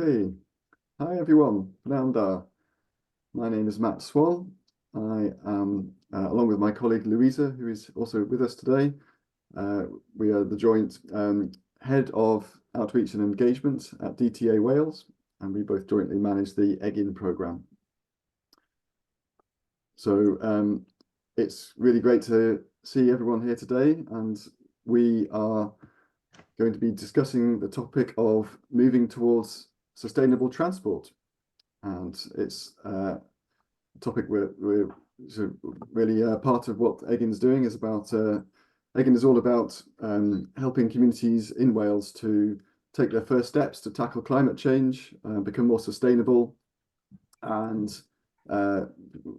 Hey, hi everyone. Prynhawn da. My name is Matt Swall. I am, along with my colleague Louisa, who is also with us today, we are the joint head of outreach and engagement at DTA Wales, and we both jointly manage the Egin programme. So it's really great to see everyone here today, and we are going to be discussing the topic of moving towards sustainable transport. And it's a topic we're so really part of what Egin's doing is about, Egin is all about helping communities in Wales to take their first steps to tackle climate change, become more sustainable, and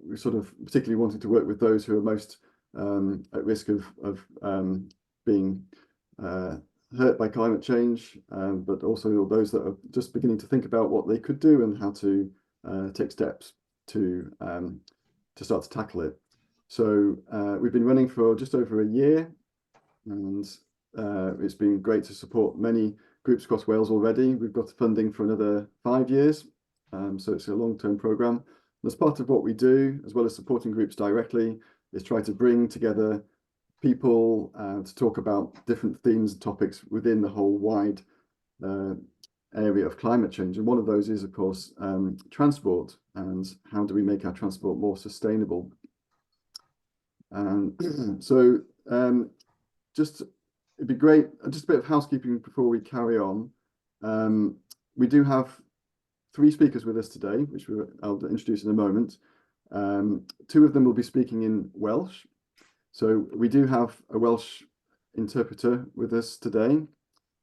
we sort of particularly wanting to work with those who are most at risk of being hurt by climate change, but also those that are just beginning to think about what they could do and how to take steps to start to tackle it. So we've been running for just over a year, and it's been great to support many groups across Wales already. We've got funding for another 5 years, so it's a long-term program. And as part of what we do, as well as supporting groups directly, is try to bring together people to talk about different themes and topics within the whole wide area of climate change. And one of those is, of course, transport, and how do we make our transport more sustainable? And so just it'd be great, just a bit of housekeeping before we carry on. We do have three speakers with us today, which I'll introduce in a moment. Two of them will be speaking in Welsh. So we do have a Welsh interpreter with us today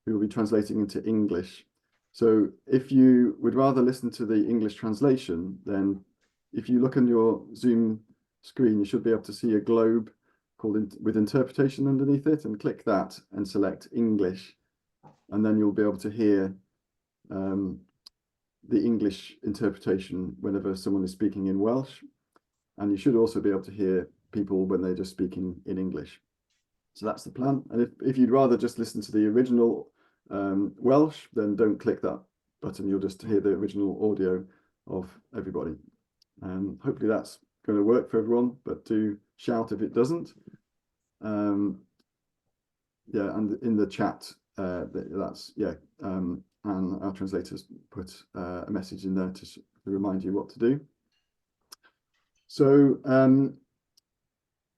who will be translating into English. So if you would rather listen to the English translation, then if you look on your Zoom screen, you should be able to see a globe called in, with interpretation underneath it, and click that and select English. And then you'll be able to hear the English interpretation whenever someone is speaking in Welsh. And you should also be able to hear people when they're just speaking in English. So that's the plan. And if you'd rather just listen to the original Welsh, then don't click that button. You'll just hear the original audio of everybody. Hopefully that's going to work for everyone, but do shout if it doesn't. Yeah, and in the chat, that's, yeah, and our translators put a message in there to remind you what to do. So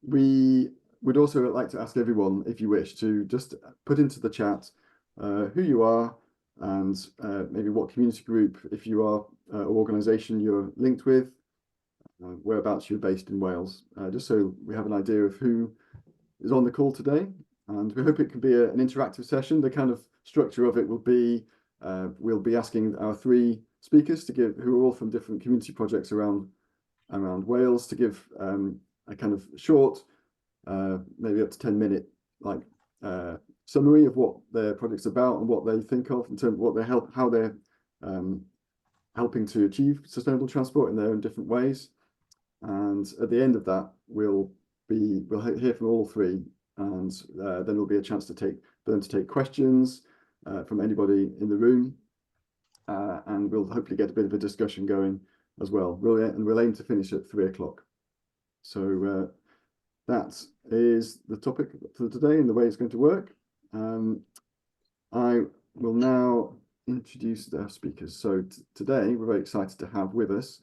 we would also like to ask everyone, if you wish, to just put into the chat who you are and maybe what community group, if you are or organisation you're linked with, whereabouts you're based in Wales, just so we have an idea of who is on the call today. And we hope it can be an interactive session. The kind of structure of it will be, we'll be asking our three speakers to give, who are all from different community projects around Wales, to give a kind of short, maybe up to 10-minute like summary of what their project's about and what they think of in terms of what they help, how they're helping to achieve sustainable transport in their own different ways. And at the end of that, we'll hear from all three, and then there'll be a chance to take for them to take questions from anybody in the room, and we'll hopefully get a bit of a discussion going as well. And we'll aim to finish at 3 o'clock. So that is the topic for today and the way it's going to work. I will now introduce our speakers. So today we're very excited to have with us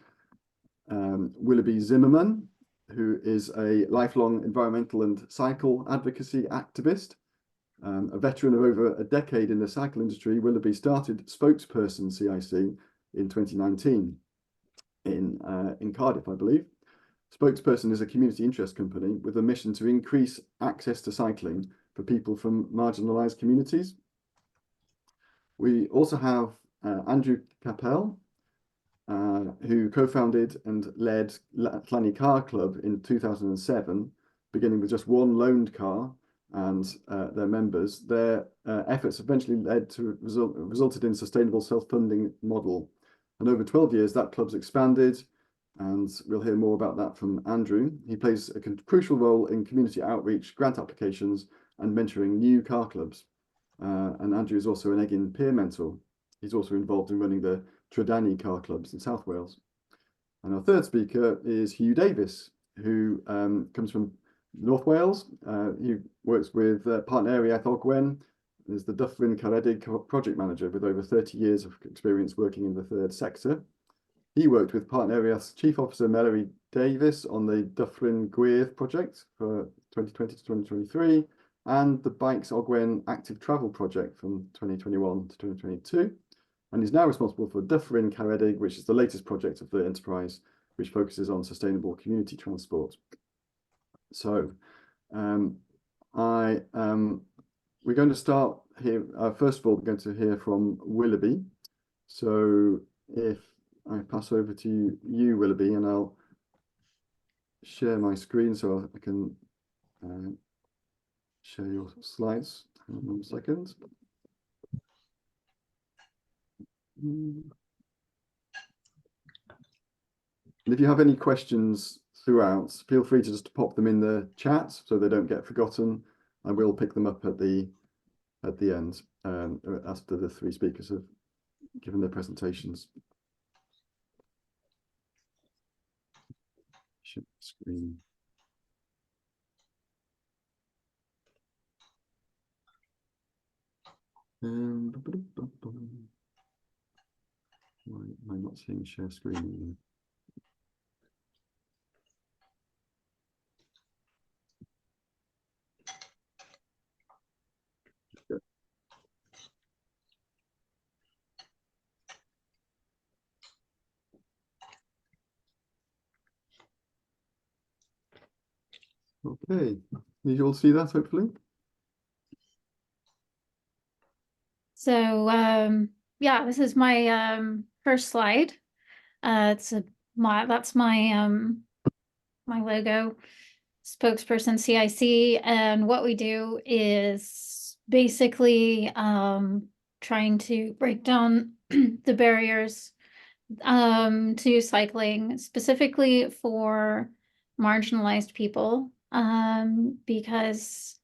Willoughby Zimmerman, who is a lifelong environmental and cycle advocacy activist. A veteran of over a decade in the cycle industry, Willoughby started Spokesperson CIC in 2019 in Cardiff, I believe. Spokesperson is a community interest company with a mission to increase access to cycling for people from marginalized communities. We also have Andrew Capel, who co-founded and led Llanelli Car Club in 2007, beginning with just one loaned car and their members. Their efforts eventually led to resulted in sustainable self-funding model. And over 12 years, that club's expanded, and we'll hear more about that from Andrew. He plays a crucial role in community outreach, grant applications, and mentoring new car clubs. And Andrew is also an Egin peer mentor. He's also involved in running the Tridani car clubs in South Wales. And our third speaker is Hugh Davies, who comes from North Wales. He works with Partneriaeth Ogwen, is the Dyffryn Caredig project manager with over 30 years of experience working in the third sector. He worked with Partneriaeth's Chief Officer Meleri Davies on the Dyffryn Gwyrdd project for 2020 to 2023 and the Bikes Ogwen Active Travel project from 2021 to 2022. And he's now responsible for Dyffryn Caredig, which is the latest project of the enterprise, which focuses on sustainable community transport. So we're going to start here. First of all, we're going to hear from Willoughby. So if I pass over to you, Willoughby, and I'll share my screen so I can share your slides. Hang on 1 second. And if you have any questions throughout, feel free to just pop them in the chat so they don't get forgotten. I will pick them up at the end after the three speakers have given their presentations. Share screen. Why am I not seeing share screen anymore? Okay, you all see that hopefully? So yeah, this is my first slide. It's that's my my logo, spokesperson CIC, and what we do is basically trying to break down the barriers to cycling, specifically for marginalized people, because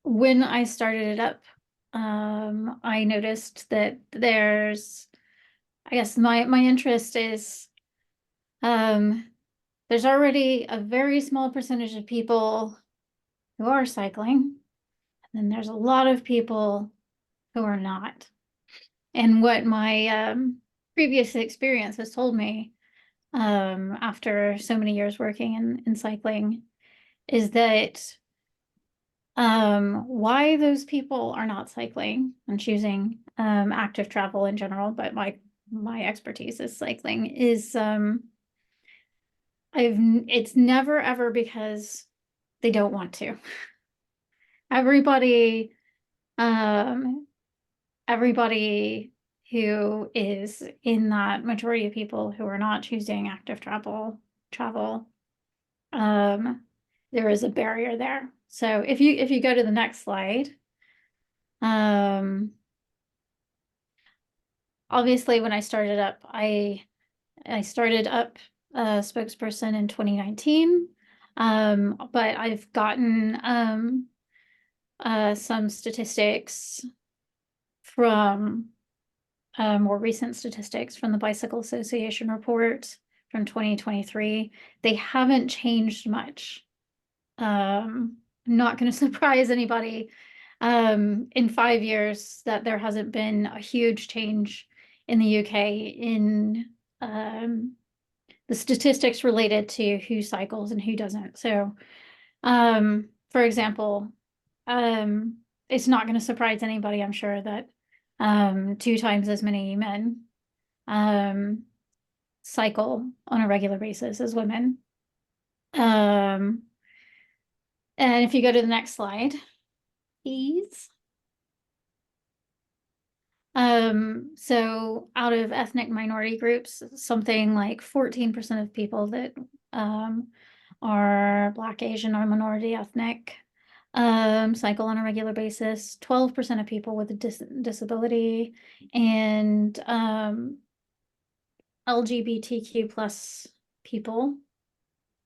when I started it up, I noticed that there's, I guess my interest is, there's already a very small percentage of people who are cycling, and then there's a lot of people who are not. And what my previous experience has told me, after so many years working in cycling, is that why those people are not cycling and choosing active travel in general, but my expertise is cycling, is it's never ever because they don't want to. Everybody who is in that majority of people who are not choosing active travel, there is a barrier there. So if you go to the next slide, obviously when I started up, I started up a spokesperson in 2019, but I've gotten some statistics from more recent statistics from the Bicycle Association report from 2023. They haven't changed much. I'm not going to surprise anybody in 5 years that there hasn't been a huge change in the UK in the statistics related to who cycles and who doesn't. So, for example, it's not going to surprise anybody, I'm sure, that 2 times as many men cycle on a regular basis as women. And if you go to the next slide, please. So out of ethnic minority groups, something like 14% of people that are Black, Asian, or minority ethnic cycle on a regular basis, 12% of people with a disability, and LGBTQ plus people,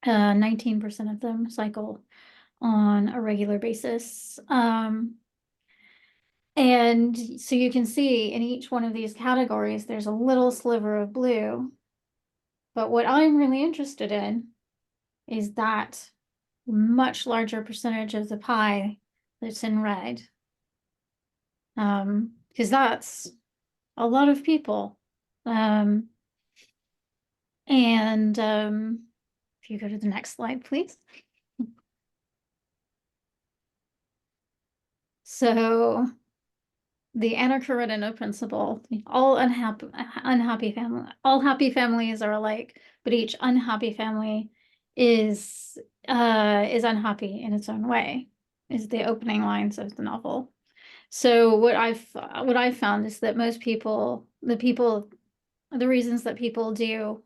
19% of them cycle on a regular basis. And so you can see in each one of these categories, there's a little sliver of blue. But what I'm really interested in is that much larger percentage of the pie that's in red. Because that's a lot of people. And if you go to the next slide, please. So the Anna Karenina principle, all unhappy family, all happy families are alike, but each unhappy family is unhappy in its own way, is the opening lines of the novel. So what I've found is that most people, the reasons that people do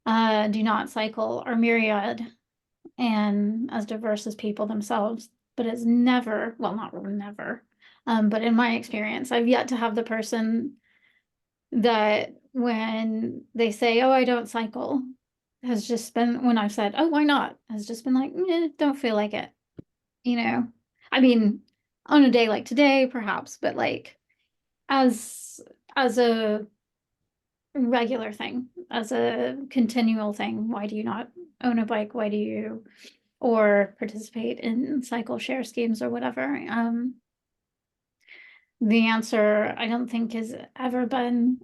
not cycle are myriad and as diverse as people themselves, but it's never, well, not really never, but in my experience, I've yet to have the person that when they say, oh, I don't cycle, has just been, when I've said, oh, why not? Has just been like, don't feel like it. You know, I mean, on a day like today, perhaps, but like as a regular thing, as a continual thing, why do you not own a bike? Why do you, or participate in cycle share schemes or whatever? The answer, I don't think, has ever been,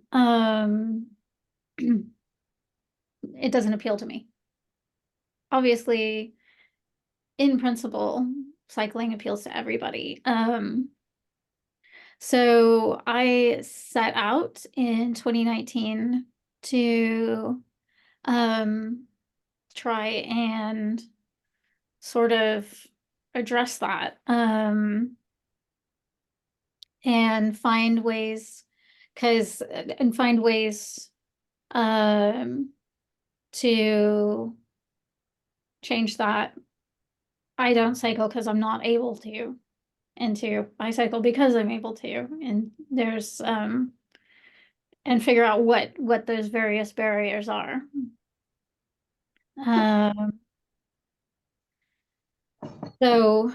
it doesn't appeal to me. Obviously, in principle, cycling appeals to everybody. So I set out in 2019 to try and sort of address that and find ways, to change that. I don't cycle because I'm not able to, and to I cycle because I'm able to, and there's and figure out what those various barriers are. So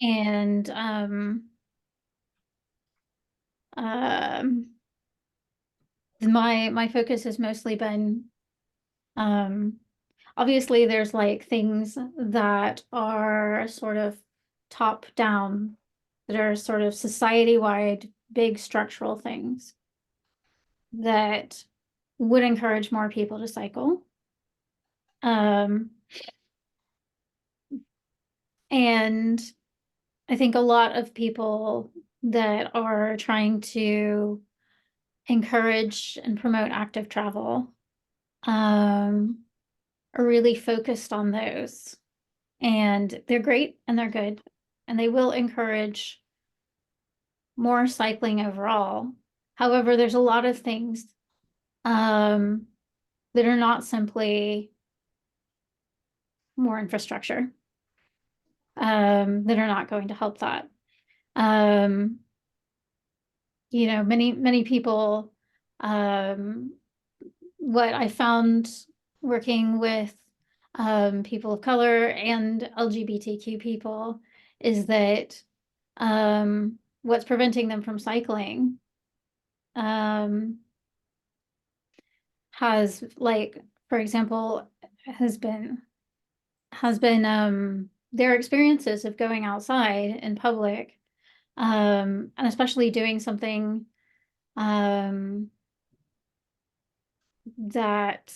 and my focus has mostly been obviously there's like things that are sort of top down, that are sort of society-wide big structural things that would encourage more people to cycle. And I think a lot of people that are trying to encourage and promote active travel are really focused on those, and they're great and they're good, and they will encourage more cycling overall. However, there's a lot of things that are not simply more infrastructure that are not going to help that. You know, many people, what I found working with people of color and LGBTQ people is that what's preventing them from cycling has, like, for example, has been their experiences of going outside in public, and especially doing something that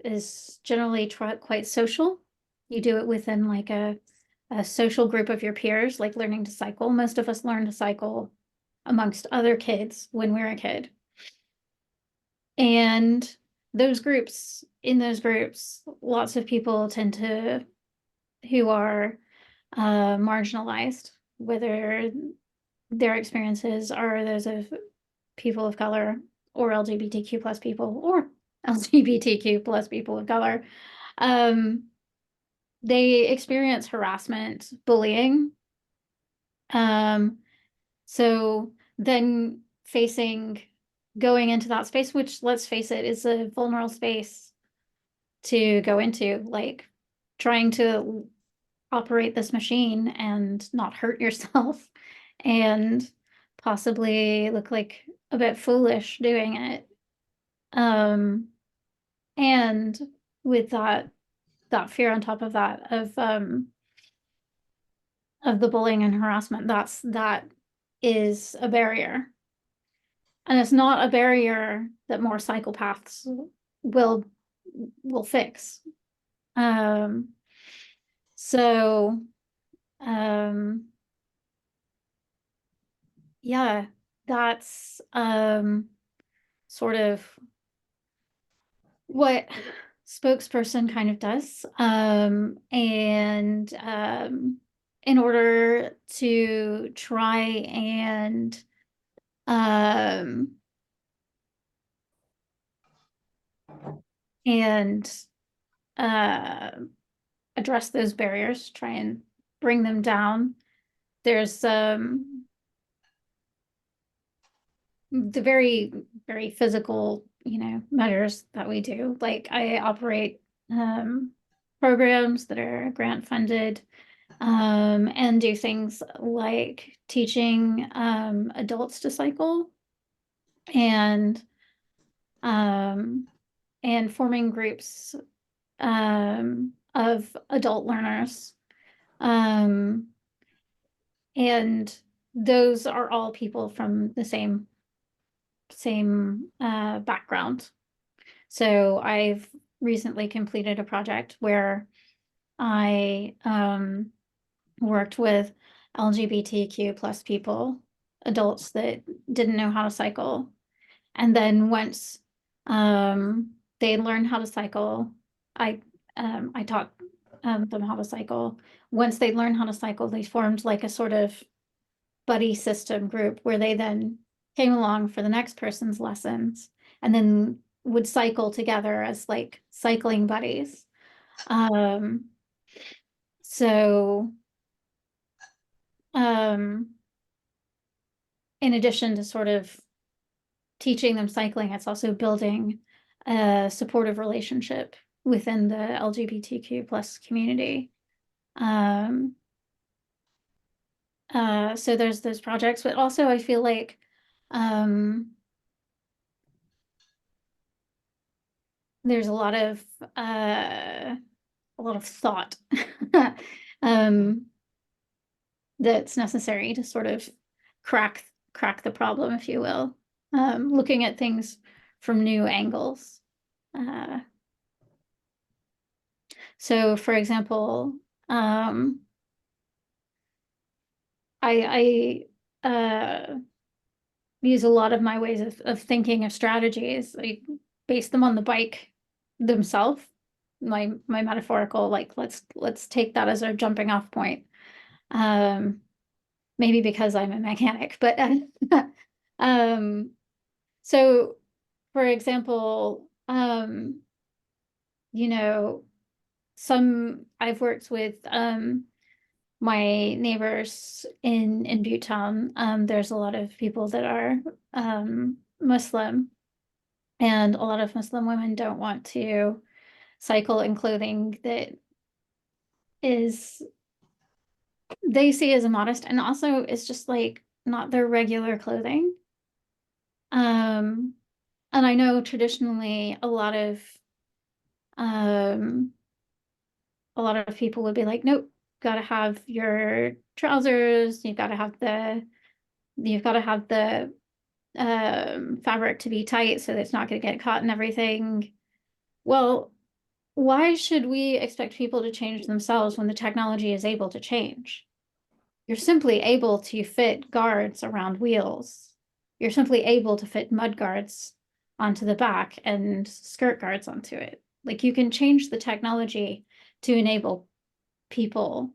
is generally quite social. You do it within like a social group of your peers, like learning to cycle. Most of us learn to cycle amongst other kids when we're a kid. And those groups, in those groups, lots of people tend to, who are marginalized, whether their experiences are those of people of color or LGBTQ plus people or LGBTQ plus people of color, they experience harassment, bullying. So then facing going into that space, which, let's face it, is a vulnerable space to go into, like trying to operate this machine and not hurt yourself and possibly look like a bit foolish doing it. And with that fear on top of that of the bullying and harassment, that is a barrier. And it's not a barrier that more cyclepaths will fix. So yeah, that's sort of what spokesperson kind of does. And in order to try and address those barriers, try and bring them down, there's the very, very physical, you know, measures that we do. Like I operate programs that are grant funded, and do things like teaching adults to cycle and forming groups of adult learners. And those are all people from the same background. So I've recently completed a project where I worked with LGBTQ plus people, adults that didn't know how to cycle. And then once they learned how to cycle, I taught them how to cycle. Once they learned how to cycle, they formed like a sort of buddy system group where they then came along for the next person's lessons and then would cycle together as like cycling buddies. So in addition to sort of teaching them cycling, it's also building a supportive relationship within the LGBTQ plus community. So there's those projects, but also I feel like there's a lot of thought that's necessary to sort of crack the problem, if you will. Looking at things from new angles. So, for example, I use a lot of my ways of thinking of strategies. I base them on the bike themselves. My metaphorical, like, let's take that as our jumping off point. Maybe because I'm a mechanic, but so for example, you know, I've worked with my neighbors in Butetown. There's a lot of people that are Muslim, and a lot of Muslim women don't want to cycle in clothing that is they see as immodest, and also it's just like not their regular clothing. And I know traditionally a lot of people would be like, nope, gotta have your trousers, you've gotta have the fabric to be tight so that it's not gonna get caught in everything. Well, why should we expect people to change themselves when the technology is able to change? You're simply able to fit guards around wheels. You're simply able to fit mud guards onto the back and skirt guards onto it. Like, you can change the technology to enable people.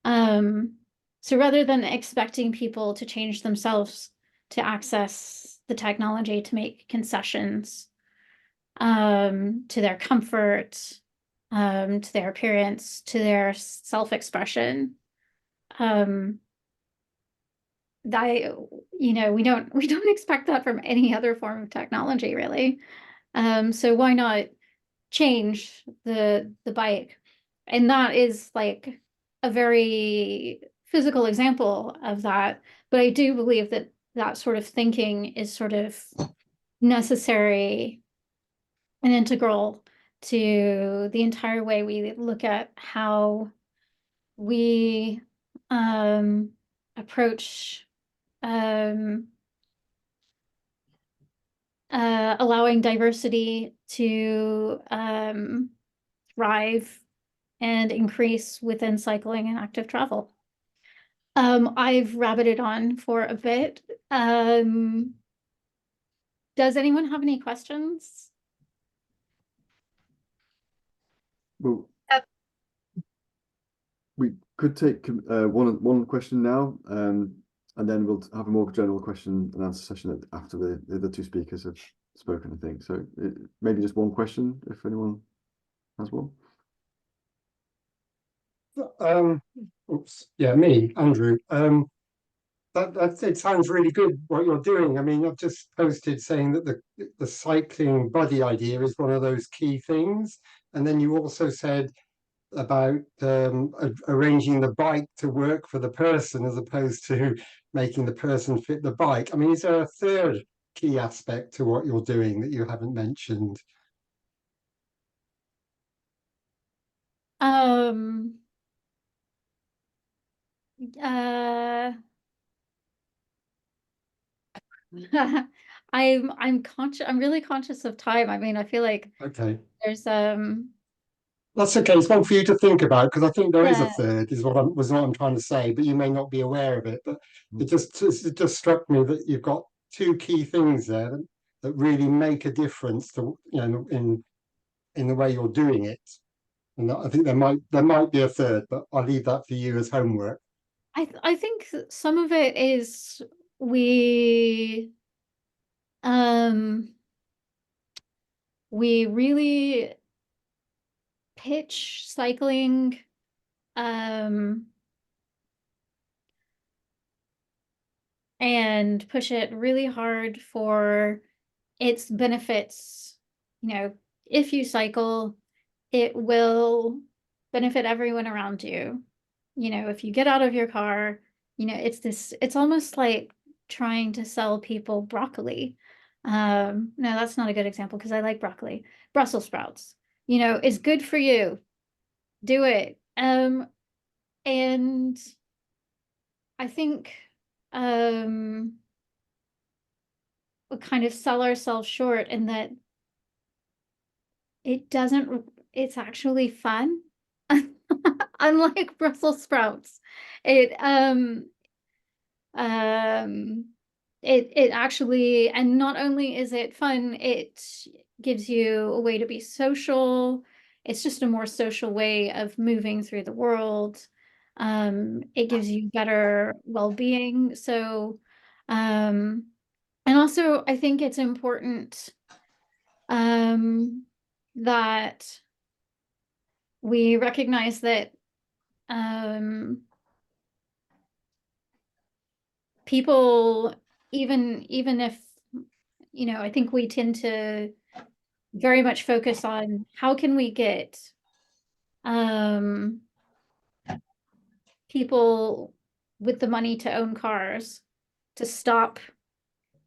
So rather than expecting people to change themselves to access the technology, to make concessions to their comfort, to their appearance, to their self-expression, you know, we don't expect that from any other form of technology, really. So why not change the bike? And that is like a very physical example of that. But I do believe that that sort of thinking is sort of necessary and integral to the entire way we look at how we approach allowing diversity to thrive and increase within cycling and active travel. I've rabbited on for a bit. Does anyone have any questions? Well, we could take one question now, and then we'll have a more general question and answer session after the other two speakers have spoken, I think. So maybe just one question if anyone has one. Oops, yeah, me, Andrew. That it sounds really good what you're doing. I mean, I've just posted saying that the cycling buddy idea is one of those key things. And then you also said about arranging the bike to work for the person as opposed to making the person fit the bike. I mean, is there a third key aspect to what you're doing that you haven't mentioned? I'm conscious, I'm really conscious of time. I mean, I feel like there's That's okay. It's one for you to think about, because I think there is a third, is what I'm trying to say, but you may not be aware of it. But it just struck me that you've got two key things there that really make a difference to in the way you're doing it. And I think there might be a third, but I'll leave that for you as homework. I think some of it is we really pitch cycling and push it really hard for its benefits. If you cycle, it will benefit everyone around you. If you get out of your car, it's almost like trying to sell people broccoli. No, that's not a good example because I like broccoli. Brussels sprouts, is good for you. Do it. And I think we kind of sell ourselves short in that it doesn't, it's actually fun. Unlike Brussels sprouts, it actually, and not only is it fun, it gives you a way to be social. It's just a more social way of moving through the world. It gives you better well-being. So, and also I think it's important that we recognize that people, even if, I think we tend to very much focus on how can we get people with the money to own cars to stop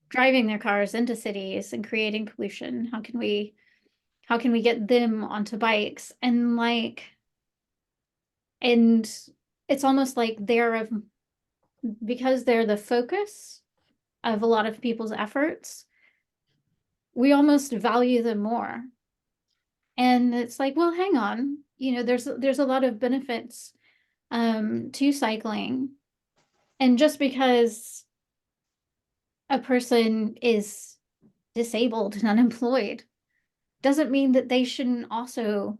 driving their cars into cities and creating pollution. How can we get them onto bikes? And like, and it's almost like they're of because they're the focus of a lot of people's efforts, we almost value them more. And it's like, well, hang on, there's a lot of benefits to cycling. And just because a person is disabled and unemployed doesn't mean that they shouldn't also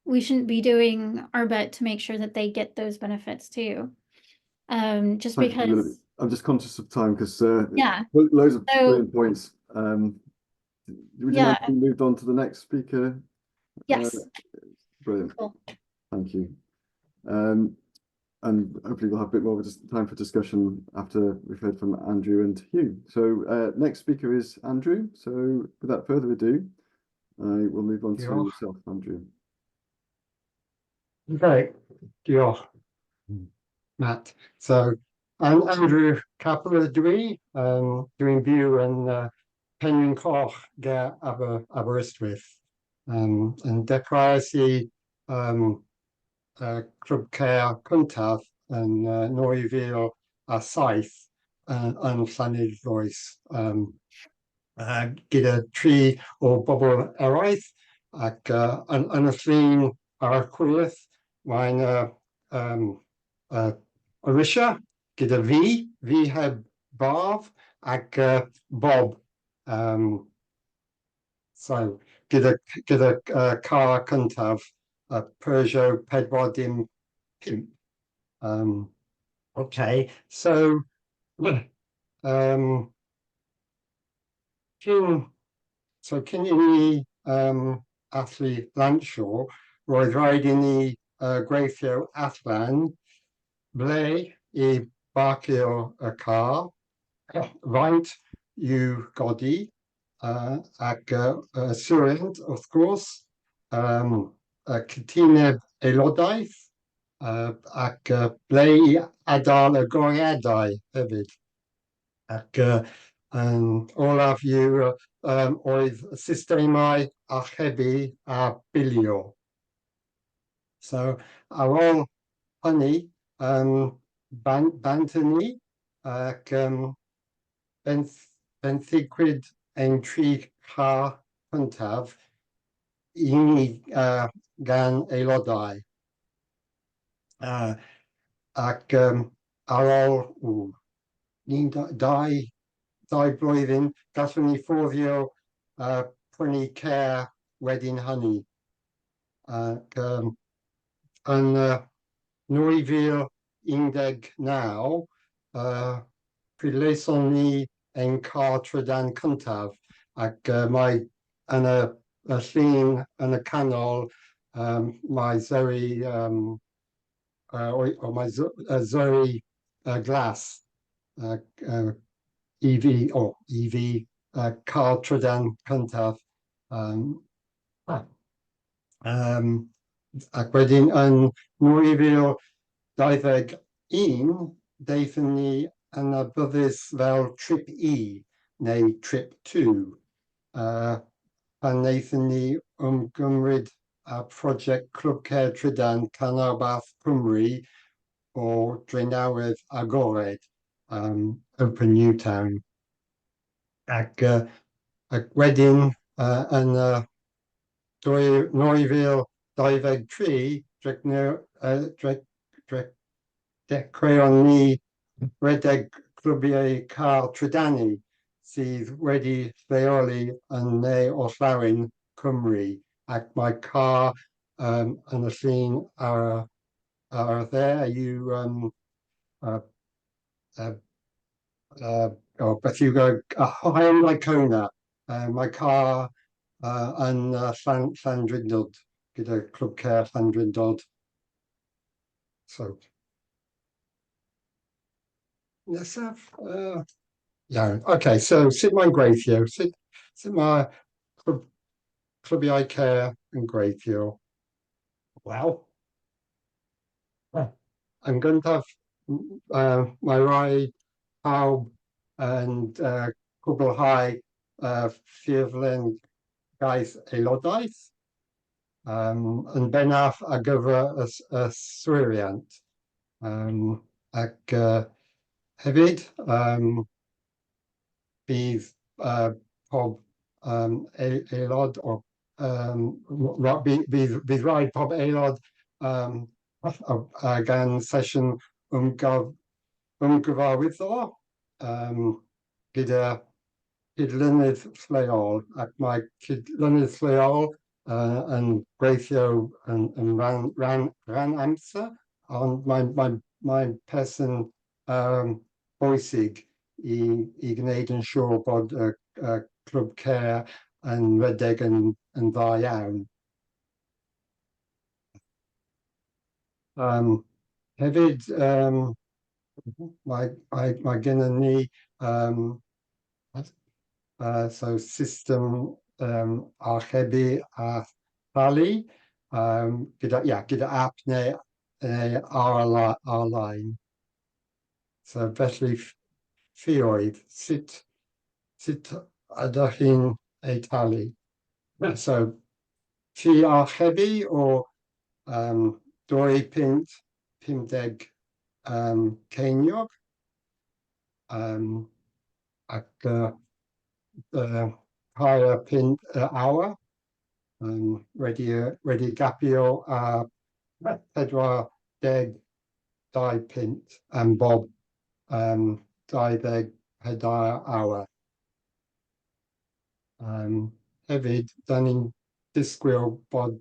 we shouldn't be doing our bit to make sure that they get those benefits too. Just Thank you, Willoughby. Because I'm just conscious of time because loads of brilliant points. Would you mind if we moved on to the next speaker? Yes. Brilliant. Cool. Thank you. And hopefully we'll have a bit more time for discussion after we've heard from Andrew and Hugh. So next speaker is Andrew. So without further ado, I will move on to Diolch. yourself, Andrew. Okay, diolch, Matt. So, I'm Andrew Capel ydw i, dwi'n byw yn Penrhyn Coch ger Aberystwyth. Yn dechreuais i Clwb Ceir cyntaf yn 2007 yn Llanidloes gyda tri o bobl eraill ac yn y llun ar y chwith mae'n Arisha gyda fi, fi heb barf, ac Bob. So, gyda car cyntaf, Peugeot 405. Okay, so cyn i ni allu lansio, roedd rhaid i ni gweithio allan ble i barcio y car, faint i'w godi, ac yswiriant, wrth gwrs, y cytundeb aelodaeth, ac ble i adael y goriadau hefyd. Ac yn olaf yw oedd systemau archebu a bilio. So ar ôl hynny, bant â ni ac benthycwyd ein tri car cyntaf i ni gan aelodau. Ac ar ôl 12 blwyddyn, gallwn ni fforddio prynu ceir wedyn hynny. Ac yn 2019, prydleison ni ein car trydan cyntaf ac mae yn y llun yn y canol mae Zoe, o, mae Zoe Glas, EV, o, EV, car trydan cyntaf. Ac wedyn yn 2021, daethon ni yn adnabyddus fel Trip E neu Trip 2, pan wnaethon ni ymgymryd â prosiect Clwb Ceir Trydan Canolbarth Cymru o Drenewydd Agored, Open Newtown. Ac wedyn yn 2023, dechreuon ni redeg clwbiau car trydanu sydd wedi lleoli yn ne orllewin Cymru, ac mae car yn y llun ar y dde yw oh, beth yw Hyundai Kona. Mae car yn Llandrindod, gyda Clwb Ceir Llandrindod. So, nesaf? Iawn, okay, so sut mae'n gweithio? Sut mae clwbiau ceir yn gweithio? Wel, yn gyntaf, mae rhaid pawb yn cwblhau ffurflen gais aelodaeth, yn bennaf ar gyfer y yswiriant. Ac hefyd, bydd pob aelod o bydd rhaid pob aelod gan sesiwn ymgyfarwyddo gyda cydlynydd lleol, ac mae cydlynydd lleol yn gweithio yn rhan amser, ond mae'n person bwysig i gwneud yn siŵr bod y clwb ceir yn rhedeg yn dda iawn. Hefyd, mae gennym ni so system archebu a thalu. Gyda, yeah, gyda app neu ar-lein. So felly ffioedd, sut ydych chi'n ei talu? So ffi archebu o 2 punt 50 ceiniog ac 3 punt yr awr wedi gapio a 42 punt am bob 24 awr. Hefyd, da ni'n disgwyl bod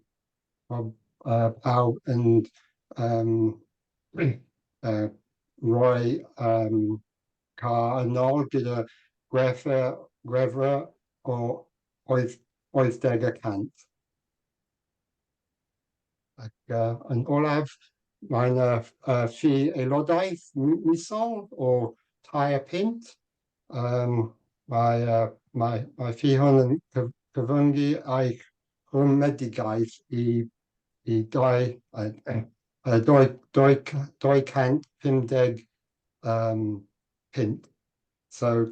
pawb yn rhoi car yn ôl gyda gwefr o 80%. Ac yn olaf, mae'n ffi aelodaeth misol o 3 punt. Mae ffi hwn yn cyfyngu eich rhwymedigaeth i 250 punt. So,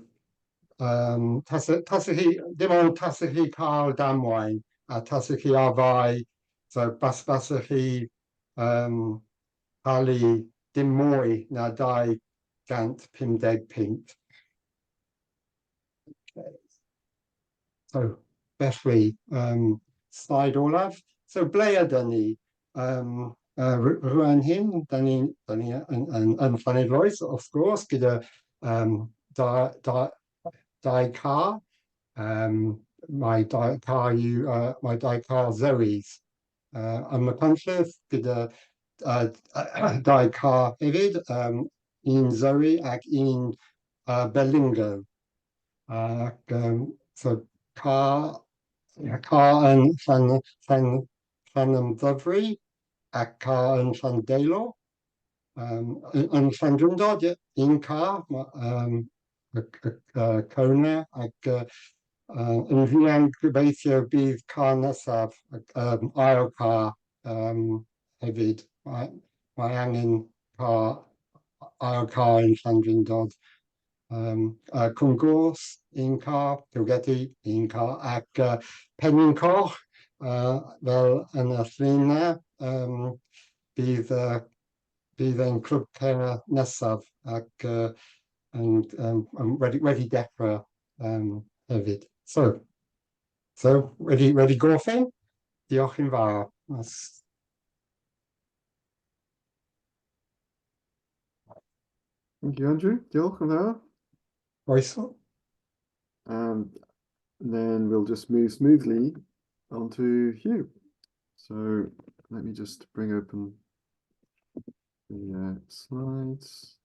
tasach chi, dim ond tasach chi cael damwain a tasach chi ar fai, so basach chi talu dim mwy na 250 punt. Okay. So, felly, slide olaf. So, ble ydyn ni? Rwan hyn, da ni yn Llanidloes, wrth gwrs, gyda dau car. Mae dau car Zoes. Ym Machynlleth gyda dau car hefyd, un Zoe ac un Berlingo. Ac so car yn Llanymddyfri ac car yn Llandeilo. Yn Llandrindod, un car, y Kona, ac yn fuan gobeithio bydd car nesaf, ail car hefyd. Mae angen ail car yn Llandrindod. Cwmgors, un car, Kilgetty, un car, ac Penrhyn-coch, fel yn y llun 'na, bydd ein clwb ceir nesaf ac yn wedi dechrau hefyd. So wedi gorffen, diolch yn fawr. Thank you, Andrew. Diolch yn fawr. Croeso. And then we'll just move smoothly onto Huw. So let me just bring open the slides.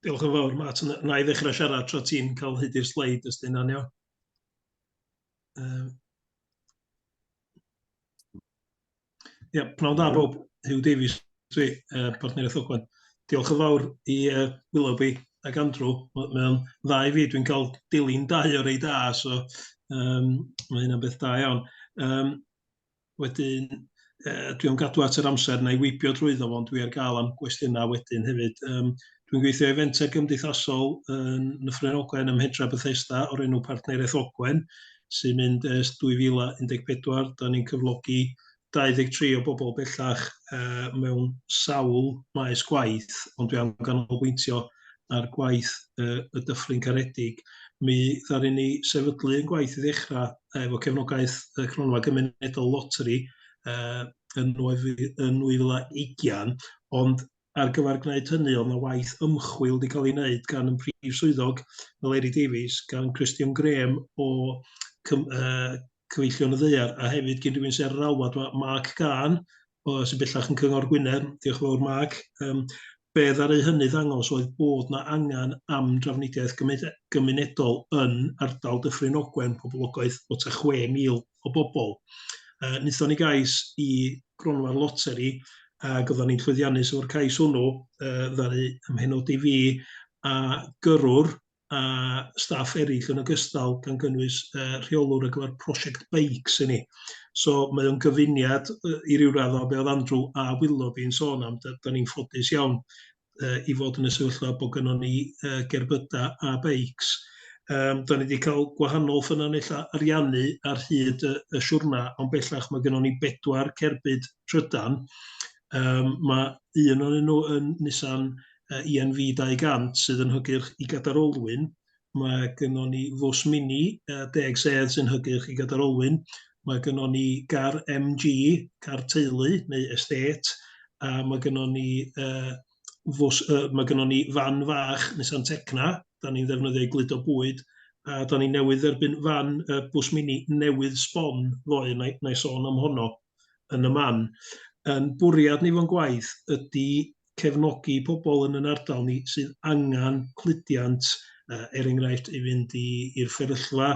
Diolch yn fawr, Matt. Na i ddechrau siarad tra ti'n cael hyd i'r sleid, os 'di hynna'n iawn. Ia, pnawn da bawb. Huw Davies dwi, Partneriaeth Ogwen. Diolch yn fawr i Willoughby ac Andrew. Mae o'n dda i fi, dwi'n cael dilyn dau o rei da, so mae hynna'n beth da iawn. Wedyn, dwi am gadw at yr amser, na i wibio drwyddo fo, ond dwi ar gael am gwestiynau wedyn hefyd. Dwi'n gweithio i fenter gymdeithasol yn Nyffryn Ogwen ym Mhentre Bethesda o'r enw Partneriaeth Ogwen, sy'n mynd ers 2014. Da ni'n cyflogi 23 o bobl bellach mewn sawl maes gwaith, ond dwi am ganolbwyntio ar gwaith y Dyffryn Caredig. Mi ddaru ni sefydlu ein gwaith i ddechrau efo cefnogaeth y Cronfa Gymunedol Loteri yn 2020, ond ar gyfer gwneud hynny oedd 'na waith ymchwil wedi cael ei wneud gan y prif swyddog Meleri Davies, gan Christian Graham o Cyfeillion y Ddaear, a hefyd gen rhywun sy'n ar yr alwad, Mark Gahn, sy'n bellach yn Cyngor Gwynedd. Diolch yn fawr, Mark. Be ddaru hynny ddangos oedd bod 'na angen am drafnidiaeth gymunedol yn ardal Dyffryn Ogwen, poblogaeth o tua 6,000 o bobl. Wnaethon ni gais i gronfa'r loteri. Ac oeddan ni'n llwyddiannus efo'r cais hwnnw, ddaru ymhenodi fi a gyrrwr a staff eraill yn ogystal, gan gynnwys rheolwr ar gyfer prosiect beics i ni. So mae o'n gyfuniad i ryw radd o be oedd Andrew a Willoughby yn sôn am. Da, da ni'n ffodus iawn i fod yn y sefyllfa bod gynnon ni gerbydau a beics. Da ni wedi cael gwahanol ffynonellau ariannu ar hyd y, y siwrna, ond bellach mae gynnon ni bedwar cerbyd trydan. Mae un ohonyn nhw yn Nissan ENV 200 sydd yn hygyrch i gadair olwyn. Mae gynnon ni fws mini 10 sedd sy'n hygyrch i gadair olwyn. Mae gynnon ni gar MG, car teulu neu estate, a mae gynnon ni fws, mae gynnon ni fan fach Nissan Tekna, da ni'n ddefnyddio i gludo bwyd, a da ni newydd dderbyn fan bws mini newydd sbon ddoe, na i sôn am honno yn y man. Yn bwriad ni fo'n gwaith ydy cefnogi pobl yn yn ardal ni sydd angen cludiant, er enghraifft i fynd i'r fferyllfa,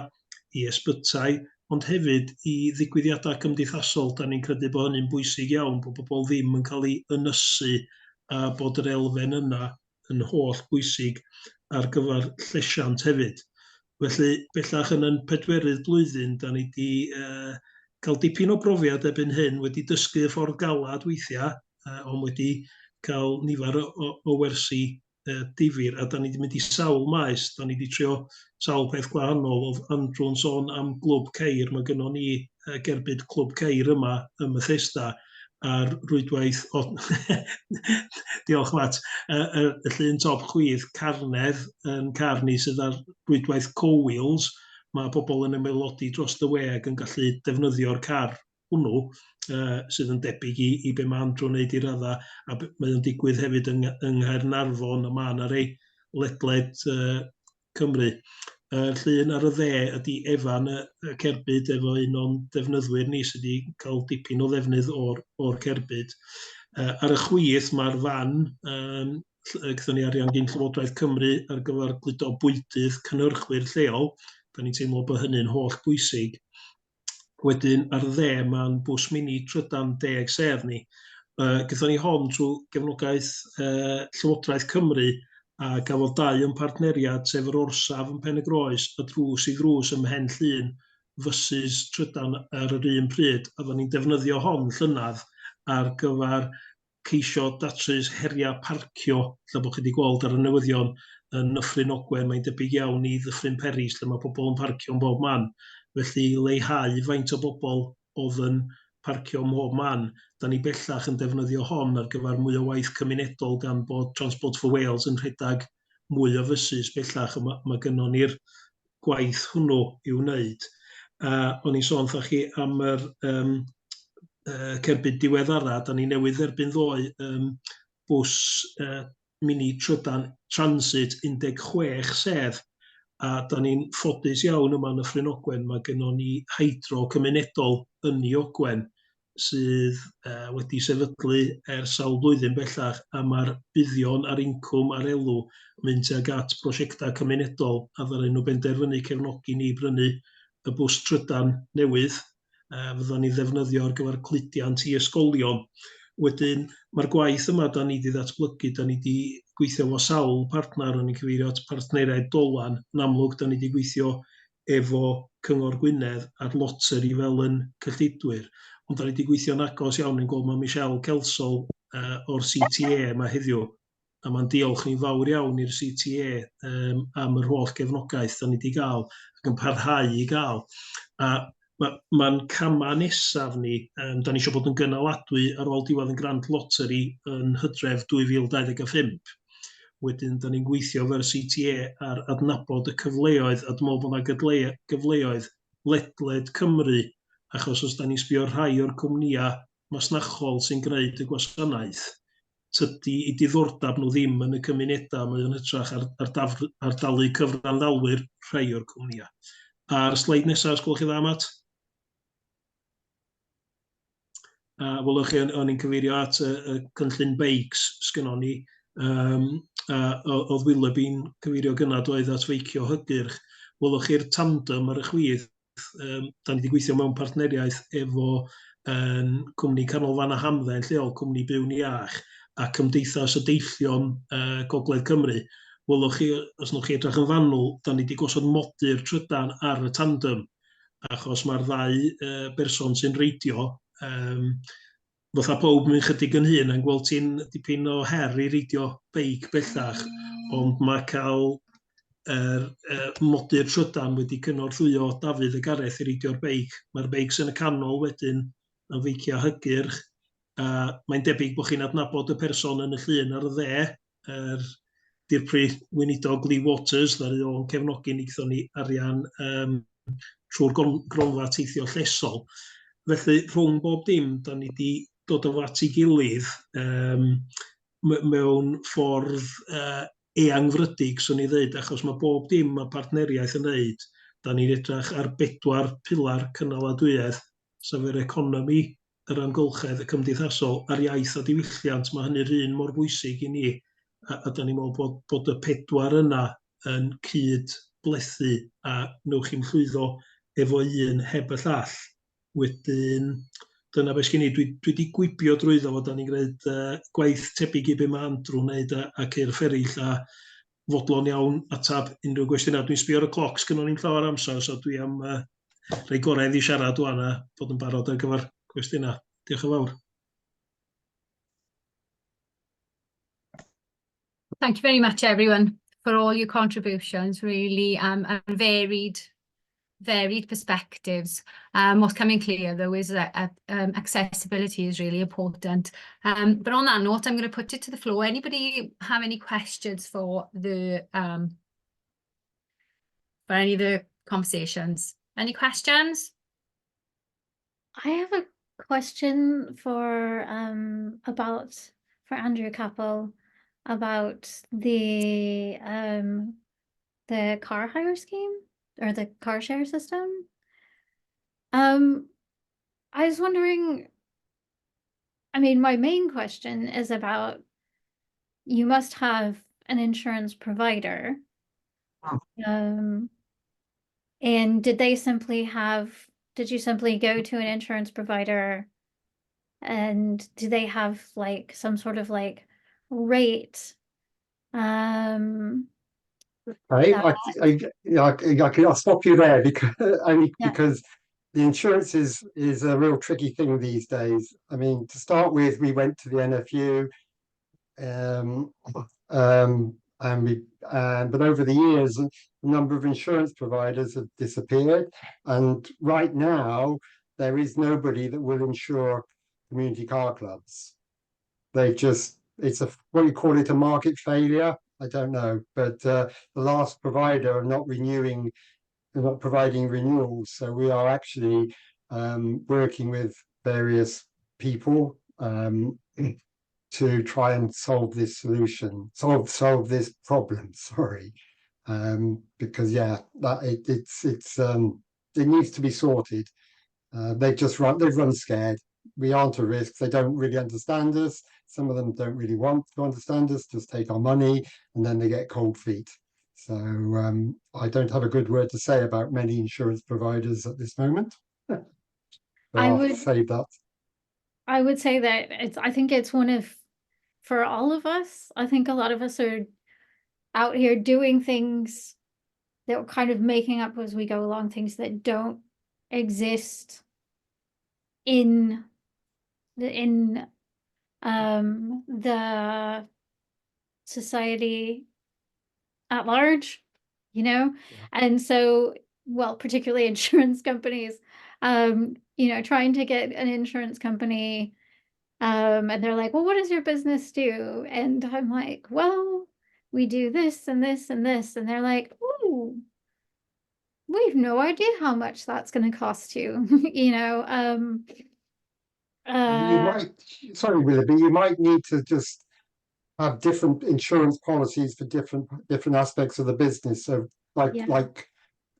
i ysbytai, ond hefyd i ddigwyddiadau cymdeithasol. Da ni'n credu bod hynny'n bwysig iawn, bod pobl ddim yn cael eu ynysu a bod yr elfen yna yn holl bwysig ar gyfer llesiant hefyd. Felly, bellach yn yn pedwerydd blwyddyn, da ni wedi cael dipyn o brofiad erbyn hyn, wedi dysgu y ffordd galad weithiau, ond wedi cael nifer o, o, o wersi difyr, a da ni wedi mynd i sawl maes, da ni wedi trio sawl peth gwahanol. Oedd Andrew'n sôn am glwb ceir, mae gynnon ni gerbyd clwb ceir yma ym Methesda, a'r rwydwaith o... Diolch Matt. Y, y, y llun top chwith, carnedd yn car ni sydd ar rwydwaith Co-Wheels. Mae pobl yn ymaelodi dros y we ac yn gallu defnyddio'r car hwnnw, sydd yn debyg i, i be mae Andrew'n wneud i raddau, a mae o'n digwydd hefyd yng, yng Nghaernarfon a mae yna rei ledled Cymru. Y llun ar y dde ydy Efan y, y cerbyd efo un o'n defnyddwyr ni sydd wedi cael dipyn o ddefnydd o'r, or cerbyd. Ar y chwith mae'r fan, gyda ni arian gyn Llywodraeth Cymru ar gyfer gludo bwydydd cynhyrchwyr lleol. Da ni'n teimlo bod hynny'n holl bwysig. Wedyn ar y dde mae'n bws mini trydan 10 sedd ni. Gaethon ni hon trwy gefnogaeth Llywodraeth Cymru a gafodd dau o'n partneriad, sef yr orsaf yn Pen y Groes a Drws i Ddrws ym Mhen Llŷn, fysus trydan ar yr un pryd. A oedden ni'n defnyddio hon llynedd ar gyfer ceisio datrys heriau parcio, lle bod chi wedi gweld ar y newyddion yn Nyffryn Ogwen, mae'n debyg iawn i Ddyffryn Peris, lle mae pobl yn parcio yn bob man. Felly leihau faint o bobl oedd yn parcio ym mhob man. Da ni bellach yn defnyddio hon ar gyfer mwy o waith cymunedol gan bod Transport for Wales yn rhedeg mwy o fysus bellach, a mae, mae gynnon ni'r gwaith hwnnw i'w wneud. A o'n i'n sôn wrthoch chi am yr cerbyd diweddara, da ni newydd dderbyn ddoe bws mini trydan Transit 16 sedd, a da ni'n ffodus iawn yma yn y Nyffryn Ogwen, mae gynnon ni hydro cymunedol yn i Ogwen sydd wedi sefydlu ers sawl blwyddyn bellach, a mae'r buddion a'r incwm a'r elw yn mynd tuag at brosiectau cymunedol, a ddaru nhw benderfynu cefnogi ni i brynu y bws trydan newydd fyddan ni ddefnyddio ar gyfer cludiant i ysgolion. Wedyn, mae'r gwaith yma da ni wedi ddatblygu, da ni wedi gweithio efo sawl partner, o'n i'n cyfeirio at partneriaid Dolan, yn amlwg da ni wedi gweithio efo Cyngor Gwynedd a'r Loteri fel yn cyllidwyr, ond da ni wedi gweithio'n agos iawn, ni'n gweld mae Michelle Kelsall o'r CTA yma heddiw, a mae'n diolch ni'n fawr iawn i'r CTA am yr holl gefnogaeth da ni wedi gael ac yn parhau i gael. A mae'n ma camau nesaf ni, da ni eisiau bod yn gynaladwy ar ôl diwedd yn Grand Lottery yn hydref 2025. Wedyn, da ni'n gweithio efo'r CTA ar adnabod y cyfleoedd, a dwi'n meddwl bod yna gyfleoedd ledled Cymru, achos os da ni'n sbio rhai o'r cwmnïau masnachol sy'n gwneud y gwasanaeth, tydi i diddordeb nhw ddim yn y cymunedau, mae o'n hytrach ar, ar, daf, ar dalu cyfranddalwyr rhai o'r cwmnïau. A'r sleid nesaf, os gwelwch chi dda, Matt. A welwch chi, o'n i'n cyfeirio at y, y cynllun beics sgynnon ni. A oedd Willoughby'n cyfeirio gynna doedd at feicio hygyrch. Welwch chi'r tandem ar y chwith, da ni wedi gweithio mewn partneriaeth efo yn cwmni Canolfan a Hamdden lleol, cwmni Byw'n Iach, a Cymdeithas y Deillion Gogledd Cymru. Welwch chi, os wnewch chi edrych yn fanwl, da ni wedi gosod modur trydan ar y tandem, achos mae'r ddau berson sy'n reidio, fatha pawb mynd chydig yn hŷn a'n gweld ti'n dipyn o her i reidio beic bellach, ond mae cael yr modur trydan wedi cynorthwyo Dafydd a Gareth i reidio'r beic. Mae'r beics yn y canol wedyn yn feiciau hygyrch, a mae'n debyg bod chi'n adnabod y person yn y llun ar y dde, yr Dirprwy Weinidog Lee Waters, ddaru o'n cefnogi ni, gaethon ni arian trwy'r gronfa teithio llesol. Felly rhwng bob dim, da ni wedi dod â fo at ei gilydd mewn ffordd eangfrydig, swn i ddeud, achos mae bob dim mae partneriaeth yn wneud, da ni'n edrych ar bedwar pilar cynaladwyedd, sef yr economi, yr amgylchedd, y cymdeithasol, a'r iaith a diwylliant. Mae hynny'r un mor bwysig i ni, a da ni'n meddwl bod y pedwar yna yn cyd-blethu, a wnewch chi'm llwyddo efo un heb y llall. Wedyn, dyna beth sgen i. Dwi 'di gwibio drwyddo fo, da ni'n gwneud gwaith tebyg i be mae Andrew'n wneud a cyrff eraill, a fodlon iawn atab unrhyw gwestiynau. Dwi'n sbio ar y cloc, sgynnon ni'm llawer o amser, so dwi am rhoi gorau iddi siarad wan a bod yn barod ar gyfer cwestiynau. Diolch yn fawr. Thank you very much, everyone, for all your contributions, really, and varied perspectives. What's coming clear, though, is that accessibility is really important. But on that note, I'm going to put it to the floor. Anybody have any questions for any of the conversations? Any questions? I have a question for Andrew Capel about the car hire scheme or the car share system. I was wondering, I mean, my main question is about you must have an insurance provider. And did you simply go to an insurance provider and do they have like some sort of like rate? I'll stop you there because only because the insurance is a real tricky thing these days. I mean, to start with, we went to the NFU, but over the years, a number of insurance providers have disappeared, and right now there is nobody that will insure community car clubs. It's a, what you call it, a market failure. I don't know, but the last provider are not renewing, they're not providing renewals. So we are actually working with various people to try and solve this solution, solve this problem. Sorry, because yeah, that it, it's it needs to be sorted. They've run scared. We aren't a risk. They don't really understand us. Some of them don't really want to understand us, just take our money, and then they get cold feet. So I don't have a good word to say about many insurance providers at this moment. But I'll save that. I would say that I think it's one of, for all of us, I think a lot of us are out here doing things that we're kind of making up as we go along, things that don't exist in the society at large, you know? And so, well, particularly insurance companies, trying to get an insurance company, and they're like, "Well, what does your business do?" And I'm like, "Well, we do this and this and this." And they're like, "Ooh, we've no idea how much that's going to cost you," you know? You might, sorry, Willoughby, you might need to just have different insurance policies for different aspects of the business. So like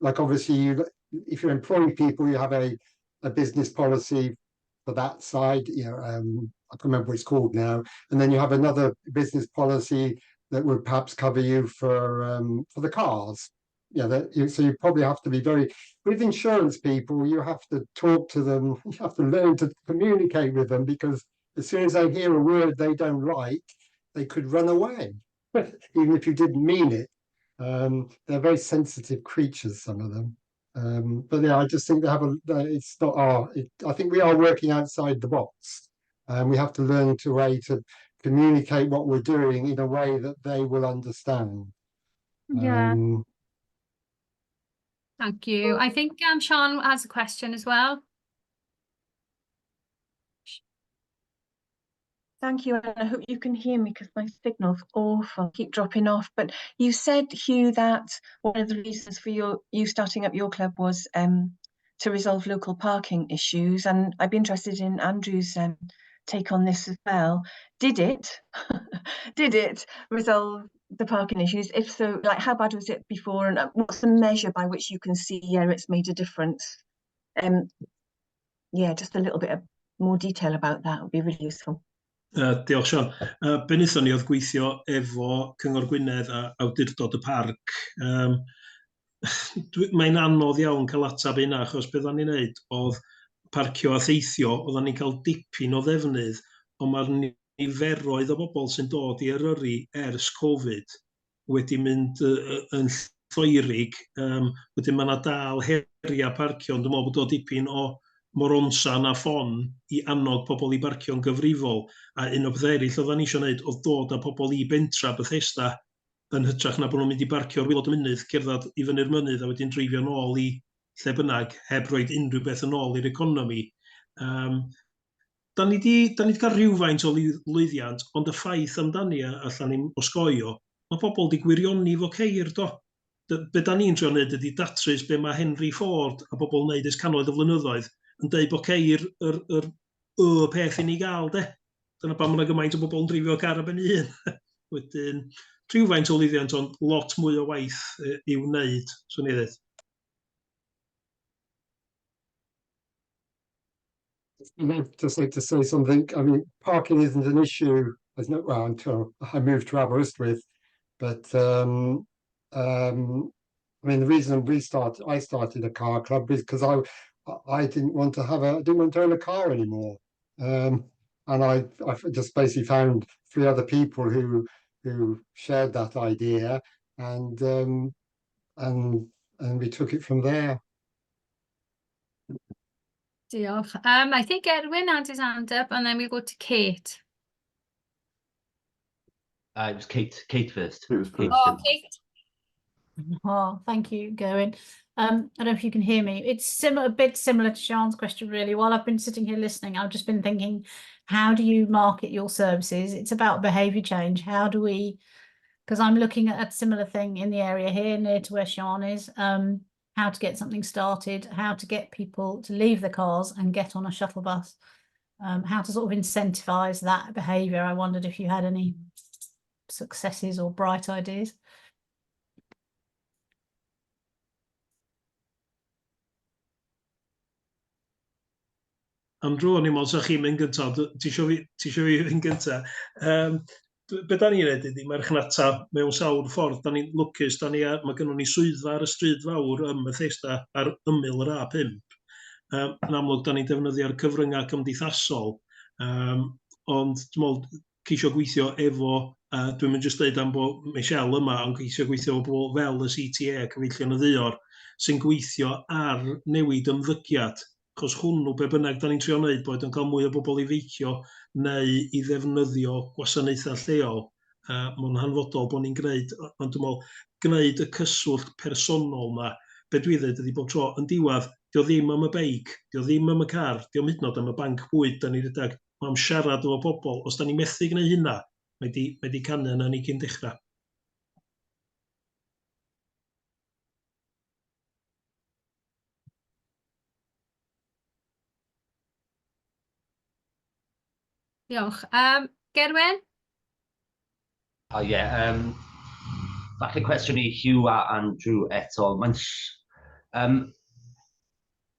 obviously you, if you're employing people, you have a business policy for that side, I can't remember what it's called now. And then you have another business policy that would perhaps cover you for the cars. Yeah, that, you, so you probably have to be very with insurance people. You have to talk to them. You have to learn to communicate with them because as soon as they hear a word they don't like, they could run away, even if you didn't mean it. They're very sensitive creatures, some of them. But yeah, I just think they have a. It's not our. I think we are working outside the box, and we have to learn to way to communicate what we're doing in a way that they will understand. Yeah. Thank you. I think Sean has a question as well. Thank you, and I hope you can hear me because my signal's awful. I keep dropping off. But you said, Huw, that one of the reasons for you starting up your club was to resolve local parking issues, and I'd be interested in Andrew's take on this as well. Did it? Did it resolve the parking issues? If so, like, how bad was it before, and what's the measure by which you can see, yeah, it's made a difference? Yeah, just a little bit of more detail about that would be really useful. Diolch, Sian. Be wnaethon ni oedd gweithio efo Cyngor Gwynedd a Awdurdod y Parc. Mae'n anodd iawn cael atab hynna, achos beth o'n ni'n neud oedd parcio a theithio, oedden ni'n cael dipyn o ddefnydd, ond mae'r niferoedd o bobl sy'n dod i Eryri ers Covid wedi mynd yn lloerig. Wedyn mae yna dal heriau parcio, ond dwi'n meddwl bod o dipyn o moronsan a ffon i annog pobl i barcio'n gyfrifol. A un o bethau eraill oedden ni eisiau gwneud oedd dod â pobl i bentra Bethesda yn hytrach na bod nhw'n mynd i barcio ar waelod y mynydd, cerdded i fyny'r mynydd a wedyn dreifio nôl i lle bynnag, heb roid unrhyw beth yn ôl i'r economi. Da ni 'di cael rhywfaint o lwyddiant, ond y ffaith amdani, a allan ni'n osgoi o, mae pobl 'di gwirioni fo ceir, do. Be da ni'n trio wneud ydy datrys be mae Henry Ford a bobl wneud ers cannoedd o flynyddoedd yn deud bod ceir y peth i ni gael, de. Dyna pam mae yna gymaint o bobl yn dreifio car ar ben eu hun. Wedyn, rhywfaint o lwyddiant, ond lot mwy o waith i'w wneud, swn i ddweud. I'd just like to say something. I mean, parking isn't an issue. There's no, well, until I moved to Aberystwyth, but I mean, the reason I started a car club is because I didn't want to have a, I didn't want to own a car anymore, and I just basically found three other people who shared that idea, and we took it from there. Diolch. I think Erwin had his hand up and then we'll go to Kate. It was Kate first. It was Kate. first. Oh, Kate. Oh, thank you, Gerwyn. I don't know if you can hear me. It's similar, a bit similar to Sean's question, really. While I've been sitting here listening, I've just been thinking, how do you market your services? It's about behaviour change. How do we, because I'm looking at a similar thing in the area here near to where Sean is, how to get something started, how to get people to leave the cars and get on a shuttle bus, how to sort of incentivize that behaviour. I wondered if you had any successes or bright ideas. Andrew, o'n i'n meddwl sa chi'n mynd gyntaf. Ti isio fi fynd gyntaf? Be da ni'n neud ydy marchnata mewn sawl ffordd. Da ni'n lwcus, mae gynnon ni swyddfa ar y stryd fawr ym Methesda ar ymyl yr A5. Yn amlwg, da ni'n defnyddio'r cyfryngau cymdeithasol, ond dwi'n meddwl ceisio gweithio efo, dwi'n mynd jyst deud am bod Michelle yma, ond ceisio gweithio efo bobl fel y CTA, Cyfeillion y Ddaear, sy'n gweithio ar newid ymddygiad. Achos hwnnw, be bynnag da ni'n trio wneud, boed yn cael mwy o bobl i feicio neu i ddefnyddio gwasanaethau lleol, mae'n hanfodol bod ni'n gwneud, ond dwi'n meddwl, gwneud y cyswllt personol 'ma. Be dwi ddweud ydy bob tro, yn diwedd, dio ddim am y beic, dio ddim am y car, dio hyd yn oed am y banc bwyd da ni'n rhedeg, mae am siarad efo pobl. Os da ni'n methu gwneud hynna, mae di canu yna ni cyn dechrau. Diolch. Gerwyn? O ie, falle cwestiwn i Huw a Andrew eto. Mae'n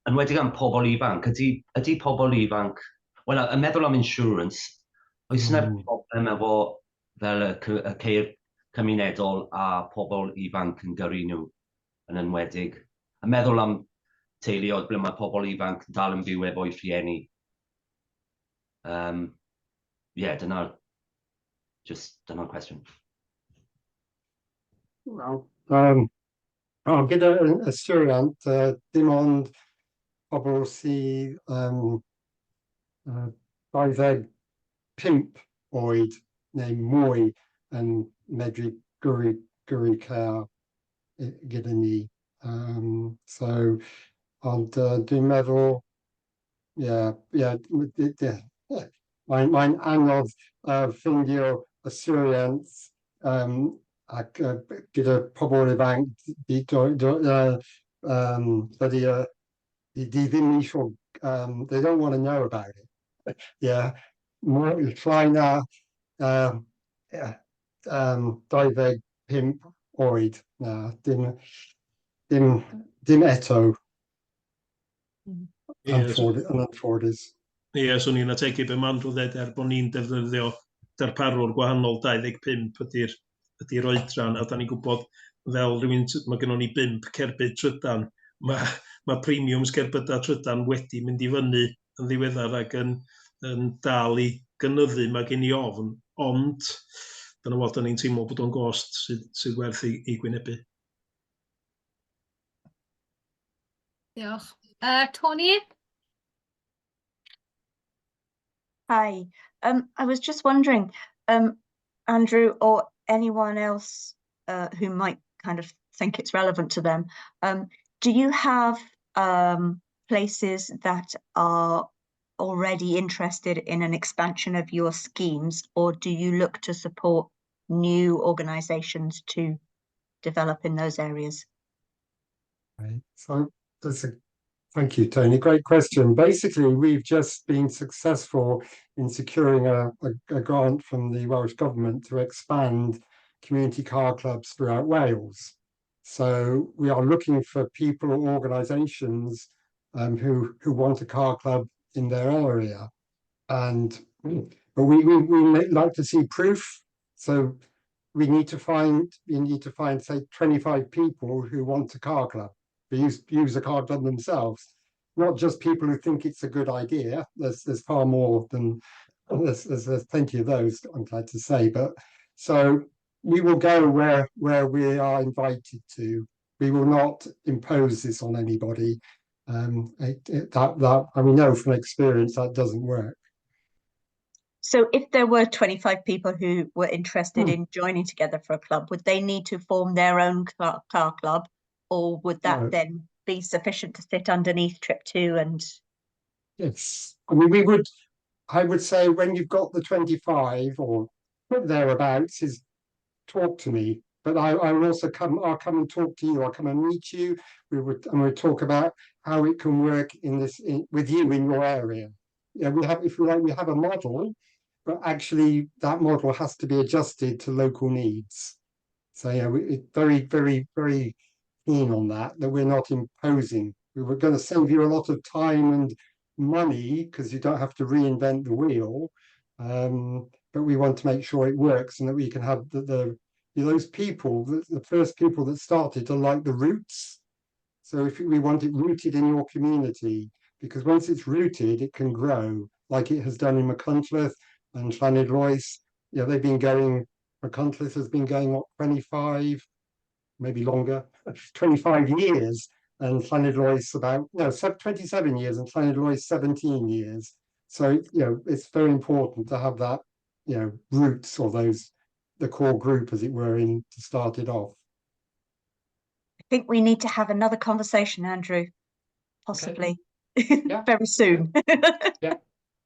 enwedig am pobl ifanc, ydy pobl ifanc, wel, yn meddwl am insurance, oes yna problem efo fel y ceir cymunedol a pobl ifanc yn gyrru nhw? yn enwedig. A meddwl am teuluoedd ble mae pobl ifanc dal yn byw efo'u rhieni. Yeah, dyna'r just dyna'r cwestiwn. Wel, oh, gyda yswiriant, dim ond pobl sydd 25 oed neu mwy yn medru gyrru car gyda ni. So, ond dwi'n meddwl, yeah, mae'n anodd ffeindio yswiriant ac gyda pobl ifanc dydy di ddim eisiau, they don't want to know about it. Yeah, mwy llai na yeah, 25 oed, na, dim eto. Yn anffodus. Ie, swn i'n ategu be mae Andrew dweud, er bod ni'n defnyddio darparwr gwahanol, 25 ydy'r oedran, a da ni'n gwybod fel rhywun, mae gennon ni bump cerbyd trydan, mae premiums cerbydau trydan wedi mynd i fyny yn ddiweddar ac yn dal i gynyddu, mae gen i ofn, ond dyna fo, da ni'n teimlo bod o'n gost sydd werth ei gwynebu. Diolch. Tony? Hi. I was just wondering, Andrew, or anyone else who might kind of think it's relevant to them, do you have places that are already interested in an expansion of your schemes, or do you look to support new organisations to develop in those areas? Right. So thank you, Tony. Great question. Basically, we've just been successful in securing a grant from the Welsh Government to expand community car clubs throughout Wales. So we are looking for people or organisations who want a car club in their area. But we like to see proof. So we need to find, say, 25 people who want a car club, who use a car club themselves, not just people who think it's a good idea. There's far more than there's plenty of those, I'm glad to say. But so we will go where we are invited to. We will not impose this on anybody. It, that that and we know from experience that doesn't work. So if there were 25 people who were interested in joining together for a club, would they need to form their own car club, or would that No. then be sufficient to sit underneath Trip 2 and Yes, I mean, I would say when you've got the 25 or thereabouts is talk to me, but I will also come, I'll come and talk to you. I'll come and meet you. And we'll talk about how it can work with you in your area. Yeah, we have, if you like, we have a model, but actually that model has to be adjusted to local needs. So yeah, we very, very, very keen on that, that we're not imposing. We were going to save you a lot of time and money because you don't have to reinvent the wheel. But we want to make sure it works and that we can have the you know, those people, the first people that started are like the roots. So if we want it rooted in your community, because once it's rooted, it can grow like it has done in Machynlleth and Llanidloes. You know, they've been going, Machynlleth has been going, what, 25, maybe longer, 25 years, and Llanidloes about, no, 27 years, and Llanidloes 17 years. So, it's very important to have that, roots or those, the core group, as it were, in to start it off. I think we need to have another conversation, Andrew, possibly very soon. Yeah.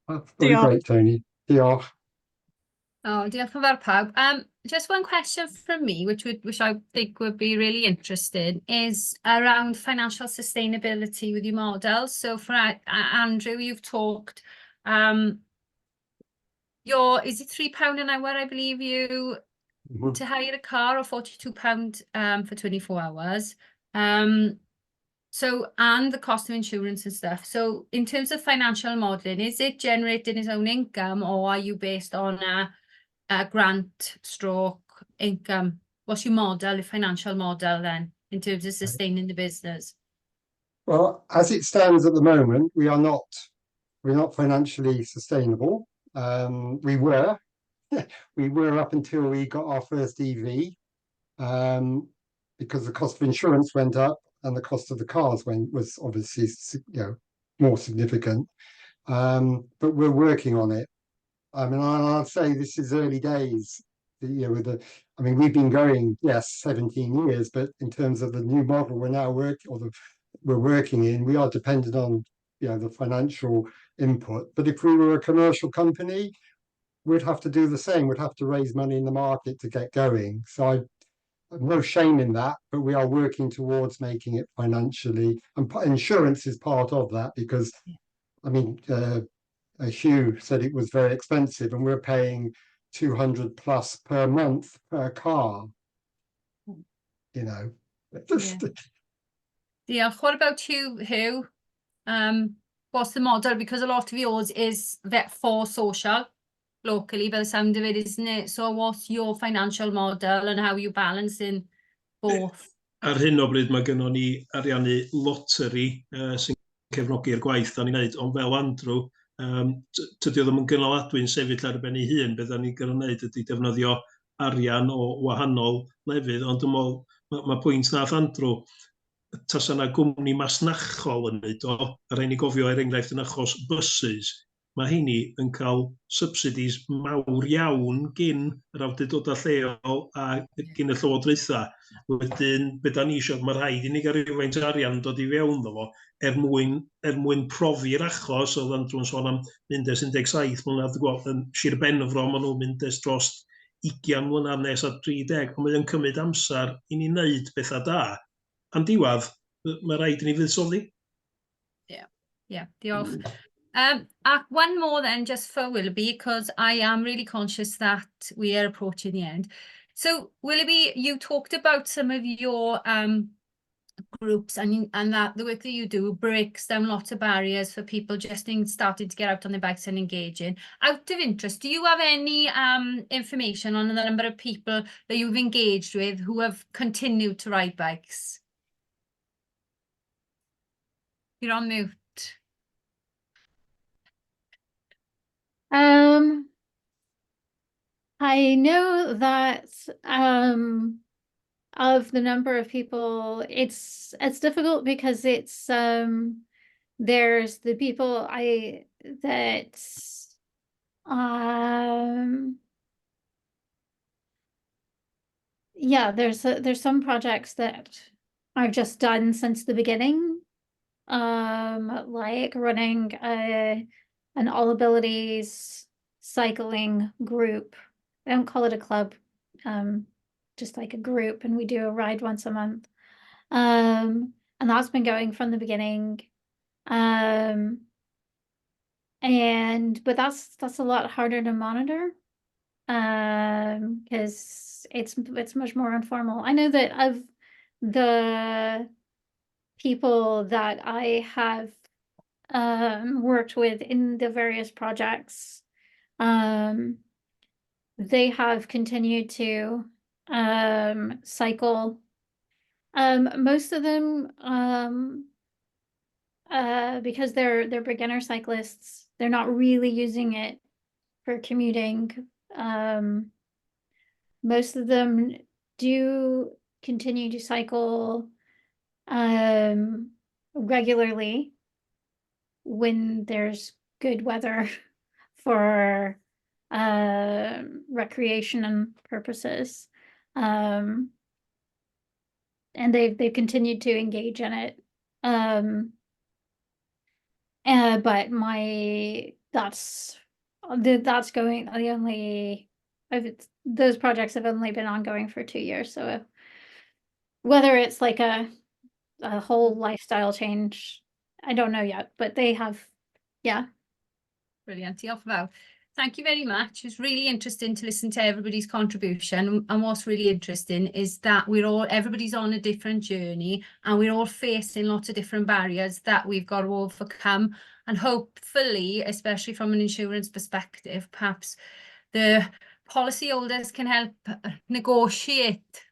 That's very Diolch. Great, Tony. Diolch. Oh, diolch yn fawr pawb. Just one question from me, which I think would be really interesting, is around financial sustainability with your model. So for Andrew, you've talked, your is it £3 an hour, I believe you to hire a car, or £42 for 24 hours. So, and the cost of insurance and stuff. So in terms of financial modelling, is it generating its own income, or are you based on a grant stroke income? What's your model, your financial model then? in terms of sustaining the business? Well, as it stands at the moment, we're not financially sustainable. We were up until we got our first EV, because the cost of insurance went up and the cost of the cars went was obviously more significant. But we're working on it. I mean, I'll say this is early days. With the, I mean, we've been going, yes, 17 years, but in terms of the new model we're now working or the we're working in, we are dependent on the financial input. But if we were a commercial company, we'd have to do the same. We'd have to raise money in the market to get going. So I have no shame in that, but we are working towards making it financially, and insurance is part of that because, I mean, Hugh said it was very expensive, and we're paying 200 plus per month per car. Just Diolch. What about you, Hugh? What's the model? Because a lot of yours is vet for social locally, by the sound of it, isn't it? So what's your financial model and how you balancing both? Ar hyn o bryd mae gynnon ni ariannu loteri sy'n cefnogi'r gwaith da ni'n neud, ond fel Andrew, tydi o ddim yn gynaladwy'n sefyll ar ben ei hun. Be da ni'n gorfod wneud ydy defnyddio arian o wahanol lefydd, ond dwi'n meddwl, ma pwynt nath Andrew, tasa yna gwmni masnachol yn neud o, a rhaid ni gofio er enghraifft yn achos buses, mae heini yn cael subsidies mawr iawn gyn yr awdurdodau lleol a gyn y llywodraethau. Wedyn, be da ni eisiau, mae rhaid i ni gael rhywfaint o arian dod i fewn iddo fo er mwyn profi'r achos. Oedd Andrew'n sôn am mynd ers 17 mlynedd, dwi'n gweld yn Sir Benfro, maen nhw'n mynd ers dros 20 mlynedd nes at 30, ond mae'n cymryd amser i ni wneud bethau da. Am diwedd, mae rhaid i ni fuddsoddi. Yeah, diolch. Ac one more then, just for Willoughby, because I am really conscious that we are approaching the end. So, Willoughby, you talked about some of your groups and that the work that you do breaks down lots of barriers for people just in starting to get out on their bikes and engaging. Out of interest, do you have any information on the number of people that you've engaged with who have continued to ride bikes? You're on mute. I know that of the number of people, it's difficult because it's there's the people I that yeah, there's some projects that I've just done since the beginning, like running a an all abilities cycling group. I don't call it a club, just like a group, and we do a ride once a month. And that's been going from the beginning. And but that's a lot harder to monitor because it's much more informal. I know that of the people that I have worked with in the various projects, they have continued to cycle. Most of them, because they're beginner cyclists, they're not really using it for commuting. Most of them do continue to cycle regularly when there's good weather for recreation and purposes. And they've continued to engage in it. But my that's the that's going the only I've those projects have only been ongoing for 2 years, so whether it's like a whole lifestyle change, I don't know yet, but they have, yeah. Brilliant, diolch yn fawr. Thank you very much. It's really interesting to listen to everybody's contribution. And what's really interesting is that everybody's on a different journey and we're all facing lots of different barriers that we've got to overcome. And hopefully, especially from an insurance perspective, perhaps the policyholders can help negotiate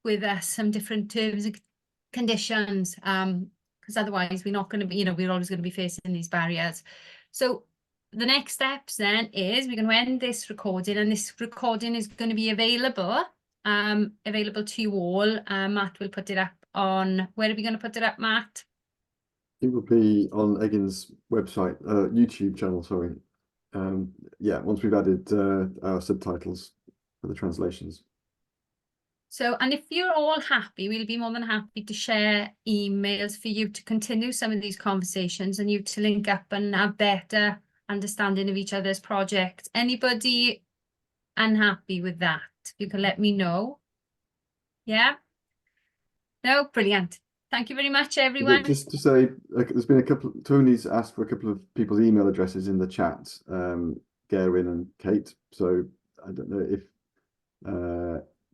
with us some different terms and conditions, because otherwise we're not going to be, we're always going to be facing these barriers. So the next steps then is we're going to end this recording, and this recording is going to be available to you all. Matt will put it up on, where are we going to put it up, Matt? It will be on Egin's website, YouTube channel, sorry. Yeah, once we've added our subtitles for the translations. So, and if you're all happy, we'll be more than happy to share emails for you to continue some of these conversations and you to link up and have better understanding of each other's projects. Anybody unhappy with that? You can let me know. Yeah? No, brilliant. Thank you very much, everyone. Just to say, like, there's been a couple, Tony's asked for a couple of people's email addresses in the chat, Gerwyn and Kate. So I don't know if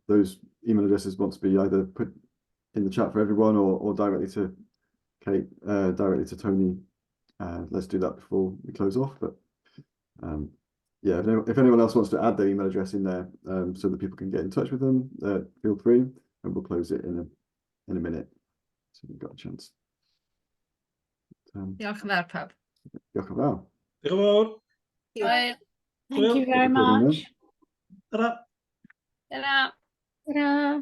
those email addresses want to be either put in the chat for everyone or directly to Kate, directly to Tony. Let's do that before we close off. But yeah, if anyone else wants to add their email address in there so that people can get in touch with them, feel free, and we'll close it in a minute. So you've got a chance. Diolch yn fawr, pawb. Diolch yn fawr. Diolch yn fawr. Hwyl. Thank you very Good evening. much. Ta-ra. Ta-ra. Ta-ra.